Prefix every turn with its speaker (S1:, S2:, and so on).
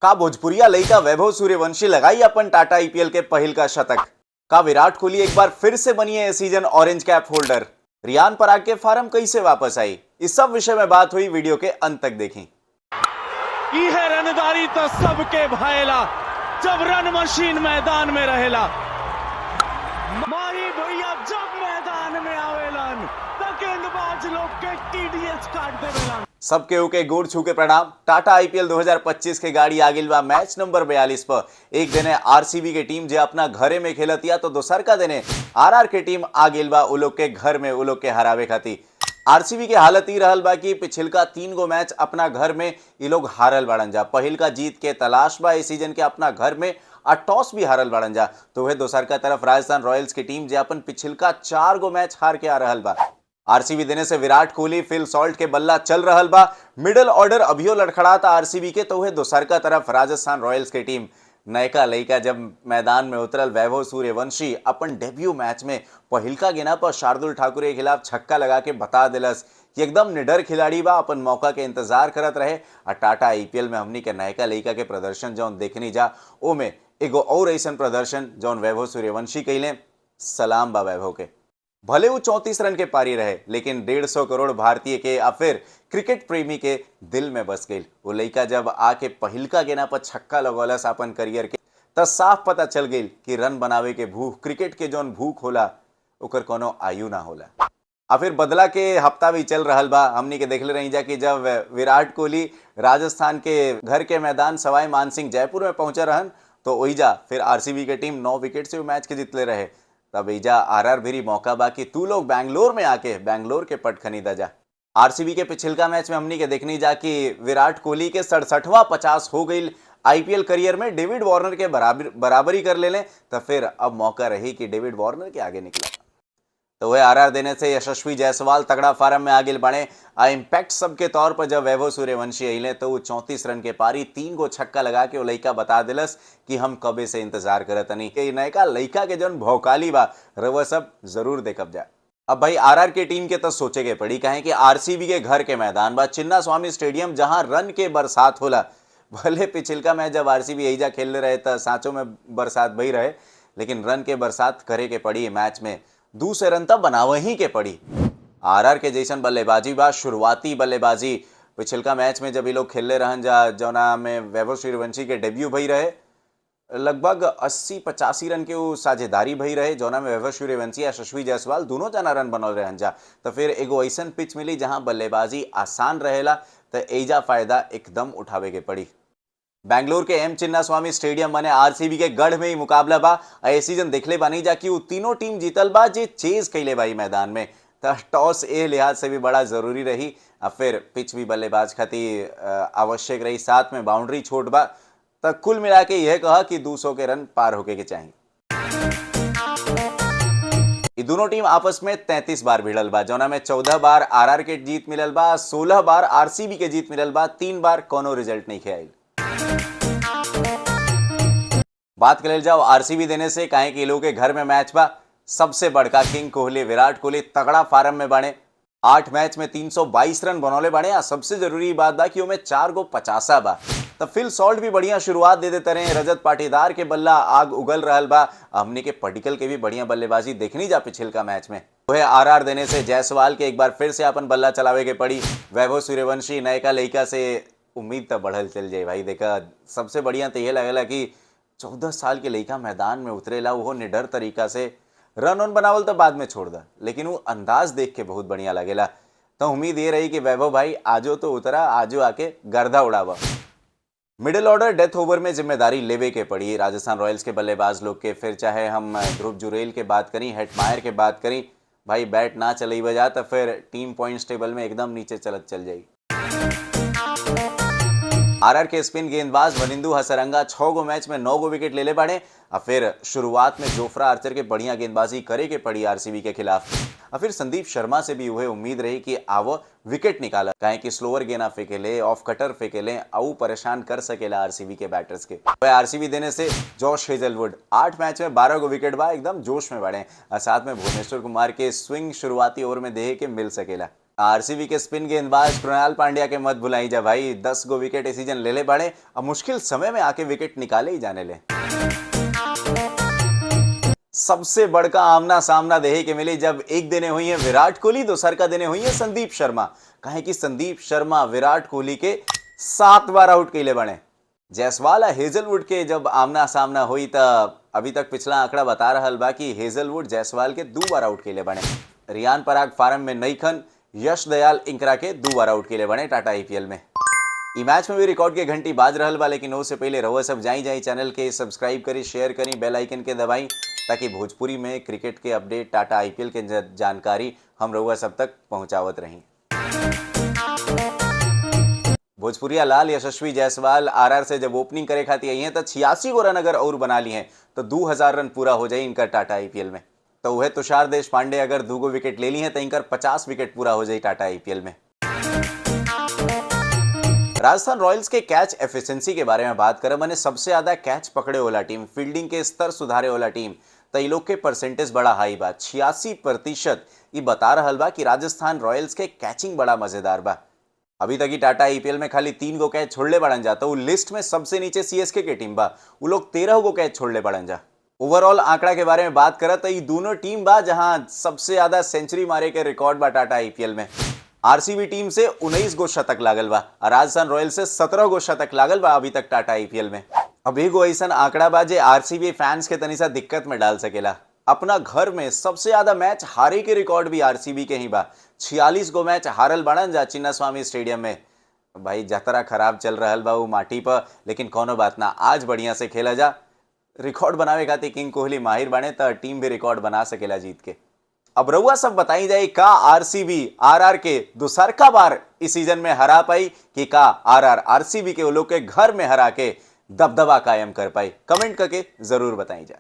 S1: का भोजपुरिया लइका वैभव सूर्यवंशी लगाई अपन टाटा आईपीएल के पहिल का शतक? का विराट कोहली एक बार फिर से बनी है season orange cap holder? Riyan Parag के फार्म कैसे वापस आई? इस सब विषय में बात हुई, वीडियो के अंत तक देखें।
S2: इहे रनदारी तो सबके भाएला, जब रन मशीन मैदान में रहेला। माही भैया जब मैदान में आवेलन त गेंदबाज लोग के टीडीएस काट देवेलन।
S1: सबके ओके गोड़ छू के प्रणाम। टाटा आईपीएल 2025 के गाड़ी आगिल बा मैच नंबर 42 पर। एक दिन आरसीबी के टीम जे अपना घरे में खेलतिया, तो दोसर का दिन आरआर के टीम आगिल बा उ लोग के घर में उ लोग के हरावे खातिर। आरसीबी के हालत ही रहल बा कि पिछिलका तीन गो मैच अपना घर में ये लोग हारल बाड़न जा। पहिल का जीत के तलाश बा इस सीजन के अपना घर में आ टॉस भी हारल बाड़न जा। तो वह दोसर का तरफ राजस्थान रॉयल्स की टीम जे अपन पिछिलका चार गो मैच हार के आ रहल बा। आरसीबी देने से विराट कोहली, फिल सॉल्ट के बल्ला चल रहल बा। मिडल ऑर्डर अभियो लड़खड़ाता आरसीबी के। तो वह दोसर का तरफ राजस्थान रॉयल्स के टीम, नयका लइका जब मैदान में उतरल वैभव सूर्यवंशी, अपन डेब्यू मैच में पहिलका गेना पर शार्दुल ठाकुर के खिलाफ छक्का लगा के बता दिलस कि एकदम निडर खिलाड़ी बा, अपन मौका के इंतजार करत रहे। आ टाटा आईपीएल में हमनी के नयका लइका के प्रदर्शन जौन देखनी जा, ओमे एगो और ऐसन प्रदर्शन जौन वैभव सूर्यवंशी कैले, सलाम बा वैभव के। भले वो 34 रन के पारी रहे, लेकिन 150 करोड़ भारतीय के या फिर क्रिकेट प्रेमी के दिल में बस गई। वो लइका जब आके पहिलका गेना पर छक्का लगौलस अपन करियर के, त साफ पता चल गई कि रन बनावे के भूख, क्रिकेट के जौन भूख होला, ओकर कोनो आयु ना होला। आ फिर बदला के हफ्ता भी चल रहल बा। हमनी के देखले रही जा कि जब विराट कोहली राजस्थान के घर के मैदान सवाई मानसिंह जयपुर में पहुंचे रहन, तो ओइजा फिर आरसीबी के टीम 9 विकेट से वो मैच के जीतले रहे। तब एजा आरआर भी मौका बा कि तू लोग बैंगलोर में आके बैंगलोर के पट खरीदा जा। आरसीबी के पिछिलका मैच में हमनी के देखनी जा कि विराट कोहली के 67वां 50 हो गई आईपीएल करियर में, डेविड वार्नर के बराबर बराबरी कर ले लें। तो फिर अब मौका रही कि डेविड वार्नर के आगे निकला। तो वह आरआर देने से यशस्वी जायसवाल तगड़ा फार्म में आगे बढ़े। आ इम्पैक्ट सब के तौर पर जब वैभव सूर्यवंशी अइले, तो वो 34 रन के पारी, तीन गो छक्का लगा के वो लइका बता दिलस कि हम कबे से इंतजार करत तनी के नयका लइका के जौन भौकाली बा, रउआ सब जरूर देखब जा। अब भाई, आरआर के टीम के तो सोचे के पड़ी, काहे कि आरसीबी के घर के मैदान बा चिन्ना स्वामी स्टेडियम, जहां रन के बरसात होला। भले पिछिलका मैच जब आरसीबी एहिजा खेल रहे त सांचो में बरसात भई रहे, लेकिन रन के बरसात करे के पड़ी। मैच में दूसरे रन तब बनावे ही के पड़ी। आरआर के जैसन बल्लेबाजी बा, शुरुआती बल्लेबाजी, पिछिलका मैच में जब ये लोग खेलले रहन जा, जौना में वैभव सूर्यवंशी के डेब्यू भई रहे, लगभग 80-85 रन के वो साझेदारी भई रहे, जौना में वैभव सूर्यवंशी या यशस्वी जायसवाल दोनों जना रन बनल रहन जा। तो फिर एगो ऐसन पिच मिली जहां बल्लेबाजी आसान रहेला, तो एजा फायदा एकदम उठावे के पड़ी। बैंगलोर के एम चिन्ना स्वामी स्टेडियम माने आरसीबी के गढ़ में ही मुकाबला बा। आ ए सीजन देखले बानी जा कि वो तीनों टीम जीतल बा जे चेज कैले बा ई मैदान में। त टॉस ए लिहाज से भी बड़ा जरूरी रही। आ फिर पिच भी बल्लेबाज खातिर आवश्यक रही, साथ में बाउंड्री छोट बा। त कुल मिला के यह कहा कि 200 के रन पार होके के चाहिए। ये दोनों टीम आपस में 33 बार भिड़ल बा, जौना में 14 बार आरआर के जीत मिलल बा, 16 बार आरसीबी के जीत मिलल बा, तीन बार कोनो रिजल्ट नहीं आयल। बात कर जाओ आरसीबी देने से, काहे कि लोग के घर में मैच बा। सबसे बड़का किंग कोहली विराट कोहली तगड़ा फार्म में बाड़े। 8 मैच में 322 रन बनौले बाड़े। आ सबसे जरूरी बात बा कि ओमे चार गो पचासा बा। तो फिल सॉल्ट भी बढ़िया शुरुआत दे देते रहे। रजत पाटीदार के बल्ला आग उगल रहल बा। हमने के पडिकल के भी बढ़िया बल्लेबाजी देखनी जा पिछिलका मैच में। वह आरआर देने से जायसवाल के एक बार फिर से अपन बल्ला चलावे के पड़ी। वैभव सूर्यवंशी नयका लइका से उम्मीद तो बढ़ल चल जाए भाई। देखा, सबसे बढ़िया तो ये लगेला कि 14 साल के लइका मैदान में उतरेला, वो निडर तरीका से रन ऑन बनावल तो बाद में छोड़ दा, लेकिन वो अंदाज देख के बहुत बढ़िया लगेला। तो उम्मीद ये रही कि वैभव भाई आजो तो उतरा, आजो आके गर्दा उड़ावा। मिडिल ऑर्डर डेथ ओवर में जिम्मेदारी लेवे के पड़ी राजस्थान रॉयल्स के बल्लेबाज लोग के। फिर चाहे हम ध्रुव जुरेल के बात करी, हेटमायर के बात करी, भाई बैट ना चली बजा तो फिर टीम पॉइंट्स टेबल में एकदम नीचे चलत चल जाएगी। आरआर के स्पिन गेंदबाज वनिंदु हसरंगा 6 गो मैच में 9 गो विकेट ले ले बाड़े। और फिर शुरुआत में जोफ्रा आर्चर के बढ़िया गेंदबाजी करे के पड़ी आरसीबी के खिलाफ। और फिर संदीप शर्मा से भी वह उम्मीद रही कि आवो विकेट निकाला, काहे कि स्लोअर गेंदा फेंकेले, ऑफ कटर फेंकेले, आऊ परेशान कर सकेला आरसीबी के बैटर्स के। वह आरसीबी देने से जॉश हेजलवुड 8 मैच में 12 गो विकेट बा, एकदम जोश में बढ़े और साथ में भुवनेश्वर कुमार के स्विंग शुरुआती ओवर में देखे के मिल सकेला। आरसीबी के स्पिन गेंदबाज कृणाल पांड्या के मत भुलाई जा भाई, 10 गो विकेट इस सीजन ले ले बाड़े, अब मुश्किल समय में आके विकेट निकाले ही जाने ले। सबसे बड़का आमना सामना देहे के मिली जब एक दिने हुई है विराट कोहली, दोसर का दिने हुई है संदीप शर्मा। काहे कि संदीप शर्मा विराट कोहली के 7 बार आउट कैले बने। जायसवाल आ हेजलवुड के जब आमना सामना हुई त अभी तक पिछला आंकड़ा बता रहा बा कि हेजलवुड जायसवाल के 2 बार आउट कैले बने। रियान पराग फार्म में नईखन, यश दयाल इंकरा के 2 बार आउट कैले बने टाटा आईपीएल में। ई मैच में भी रिकॉर्ड के घंटी बाज रहल बा, लेकिन से पहले रहुआ सब जाई जाई चैनल के सब्सक्राइब करी, शेयर करी, बेल आइकन के दबाई, ताकि भोजपुरी में क्रिकेट के अपडेट, टाटा आईपीएल के जानकारी हम रहुआ सब तक पहुंचावत रही। भोजपुरिया लाल यशस्वी जायसवाल आरआर से जब ओपनिंग करे खाती आई हैं तो 86 गो रन अगर और बना ली हैं तो 2000 रन पूरा हो जाए इनका टाटा आईपीएल में। तो वह तुषार देश पांडे अगर 2 गो विकेट ले ली हैं तो इनका 50 विकेट पूरा हो जाए टाटा आईपीएल में। राजस्थान रॉयल्स के कैच एफिशिएंसी के बारे में बात करें, मैंने सबसे ज्यादा कैच पकड़े वाला टीम, फील्डिंग के स्तर सुधारे वाला टीम, तो ये लोग के परसेंटेज बड़ा हाई बा, 86% ये बता रहा बा कि राजस्थान रॉयल्स के कैचिंग बड़ा मजेदार बा। अभी तक ही टाटा आईपीएल में खाली 3 गो कैच छोड़ले बड़न जा, तो लिस्ट में सबसे नीचे सीएसके के टीम बा, वो लोग 13 गो कैच छोड़ले बड़न जा। ओवरऑल आंकड़ा के बारे में बात करत तो ये दोनों टीम बा जहां सबसे ज्यादा सेंचुरी मारे के रिकॉर्ड बा टाटा आईपीएल में। आरसीबी टीम से 19 गो शतक लागल बा, राजस्थान रॉयल्स से 17 गो शतक लागल बा अभी तक टाटा आईपीएल में। अब एगो ऐसा आंकड़ा बा जे आरसीबी फैंस के तनी सा दिक्कत में डाल सकेला। अपना घर में सबसे ज्यादा मैच हारे के रिकॉर्ड भी आरसीबी के ही बा, 46 गो मैच हारल बड़न जा चिन्नास्वामी स्टेडियम में। भाई जतरा खराब चल रहा बा वो माटी पर, लेकिन कोनो बात ना, आज बढ़िया से खेला जा। रिकॉर्ड बनावे खातिर किंग कोहली माहिर बने तो टीम भी रिकॉर्ड बना सकेला जीत के। अब रउआ सब बताई जाए का आरसीबी आरआर के दूसरका बार इस सीजन में हरा पाई कि का आरआर आरसीबी के लोग के घर में हरा के दबदबा कायम कर पाई। कमेंट करके जरूर बताई जाए।